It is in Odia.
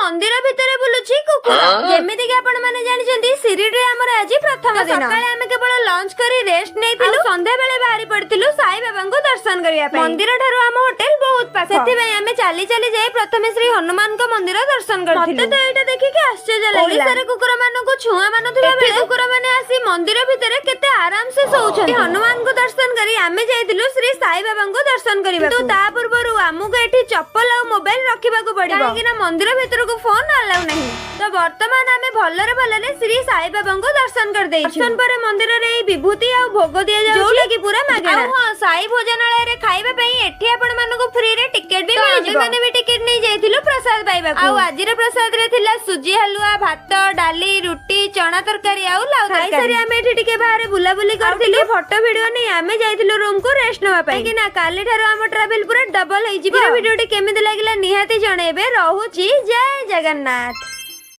ମନ୍ଦିର ଭିତରେ ବୁଲୁଛି କୁକୁର। ଯେମିତି କି ଆପଣ ମାନେ ଜାଣିଛନ୍ତି, ଶିରିଡିରେ ଆମର ଆଜି ପ୍ରଥମ ଦିନ। ସକାଳେ ଆମେ କେବଳ ଲଞ୍ଚ କରି ରେଷ୍ଟ ନେଇଥିଲୁ। ସନ୍ଧ୍ୟା ବେଳେ ବାହାରି ପଡିଥିଲୁ ସାଇ ବାବାଙ୍କୁ ଦର୍ଶନ କରିବା ପାଇଁ। ମନ୍ଦିର ଠାରୁ ଆମ ହୋଟେଲ ବହୁତ ପାଖ, ସେଥିପାଇଁ ଆମେ ଚାଲି ଚାଲି ଯାଇ ପ୍ରଥମେ ଶ୍ରୀ ହନୁମାନଙ୍କ ମନ୍ଦିର ଦର୍ଶନ କରିଥିଲୁ। ମତେ ତ ଏଇଟା ଦେଖିକି ଆଶ୍ଚର୍ଯ୍ୟ ଲାଗିଲା। ଓଡିଶାରେ କୁକୁର ମାନଙ୍କୁ ଛୁଆଁ ମାନୁଥିବା ବେଳେ କୁକୁର ମାନେ ଆସି ମନ୍ଦିର ଭିତରେ କେତେ ଆରାମସେ ଶୋଉଛନ୍ତି। ହନୁମାନଙ୍କୁ ଦର୍ଶନ କରି ଆମେ ଯାଇଥିଲୁ ଶ୍ରୀ ସାଇ ବାବାଙ୍କୁ ଦର୍ଶନ କରିବାକୁ। କିନ୍ତୁ ତା ପୂର୍ବରୁ ଆମକୁ ଏଠି ଚପଲ ଆଉ ମୋବାଇଲ ରଖିବାକୁ ପଡିବ, କାହିଁକି ନା ମନ୍ଦିର ଭିତରକୁ ଫୋନ ଆଲାଉ ନାହିଁ। ତ ବର୍ତ୍ତମାନ ଆମେ ଭଲରେ ଭଲରେ ଶ୍ରୀ ସାଇ ବାବାଙ୍କୁ ଦର୍ଶନ କରିଦେଇଛୁ। ଦର୍ଶନ ପରେ ମନ୍ଦିରରେ ଏଇ ବିଭୂତି ଆଉ ଭୋଗ ଦିଆଯାଉଛି, ଯୋଉଟା କି ପୁରା ମାଗଣା। ଆଉ ହଁ, ସାଇ ଭୋଜନାଳୟରେ ଖାଇବା ପାଇଁ ଏଠି ଆପଣ ମାନଙ୍କୁ ଫ୍ରିରେ ଟିକେଟ ବି ମିଳିଯିବ। ମାନେ ବି ଟିକେଟ ନେଇ ଯାଇଥିଲୁ ପ୍ରସାଦ ପାଇବାକୁ। ଆଉ ଆଜିର ପ୍ରସାଦରେ ଥିଲା ସୁଜି ହାଲୁଆ, ଭାତ, ଡାଲି, ରୁଟି, ଚଣା ତରକାରୀ ଆଉ ଲାଉ ତରକାରୀ। ଖାଇସାରି ଆମେ ଏଠି ଟିକେ ବାହାରେ ବୁଲାବୁଲି କରିଥିଲୁ। ଫଟୋ ଭିଡିଓ ନେଇ ଆମେ ଯାଇଥିଲୁ ରୁମ କୁ ରେଷ୍ଟ ନେବା ପାଇଁ, କାହିଁକି ନା କାଲି ଠାରୁ ଆମ ଟ୍ରାଭେଲ ପୁରା ଡବଲ ହେଇଯିବ। ଭିଡିଓଟି କେମିତି ଲାଗିଲା ନିହାତି ଜଣେଇବେ। ରହୁଛି, ଜୟ ଜଗନ୍ନାଥ।